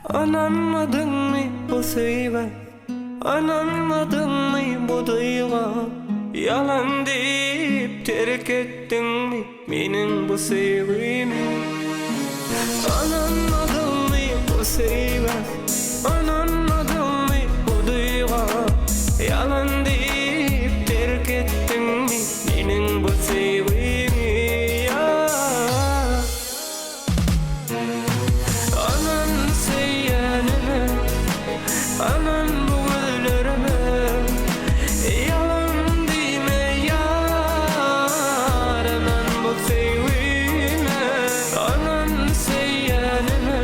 Ynanmadyňmy bu söýgä, Ynanmadyňmy bu duýga? Ýalan diýip terk etdiňmi meniň bu söýgimi? Ynanmadyňmy bu söýgä, Ynanmadyňmy bu duýga? Ýalan diýip terk etdiňmi meniň bu söýgimi? Anan söýýänime, anan bu gözlerime Ýalan diýme ýar, anan bu söýgime Anan söýýänime,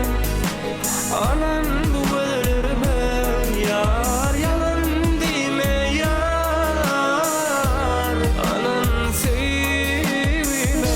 anan bu gözlerime Ýar, ýalan diýme ýar, anan söýgime.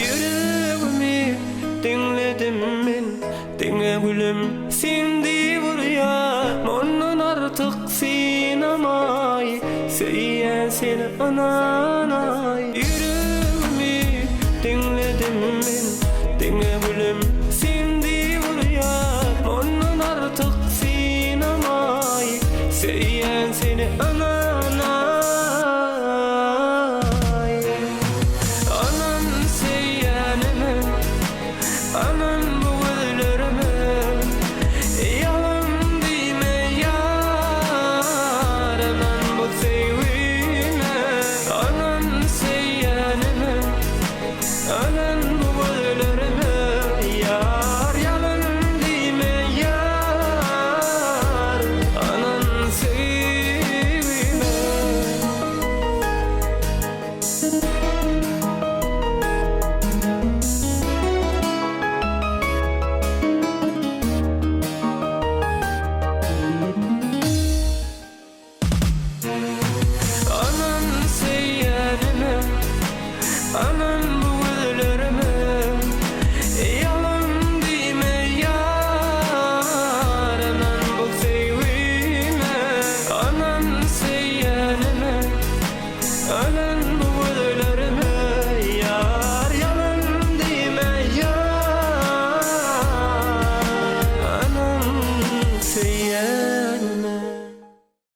Ýüregimi diňledim men Diňe gülüm sen diýip urýar Mundan artyk synamaý Söýýän seni ynanaý Ýüregimi diňledim men Diňe gülüm sen diýip urýar Mundan artyk synamaý Söýýän seni ynanaý.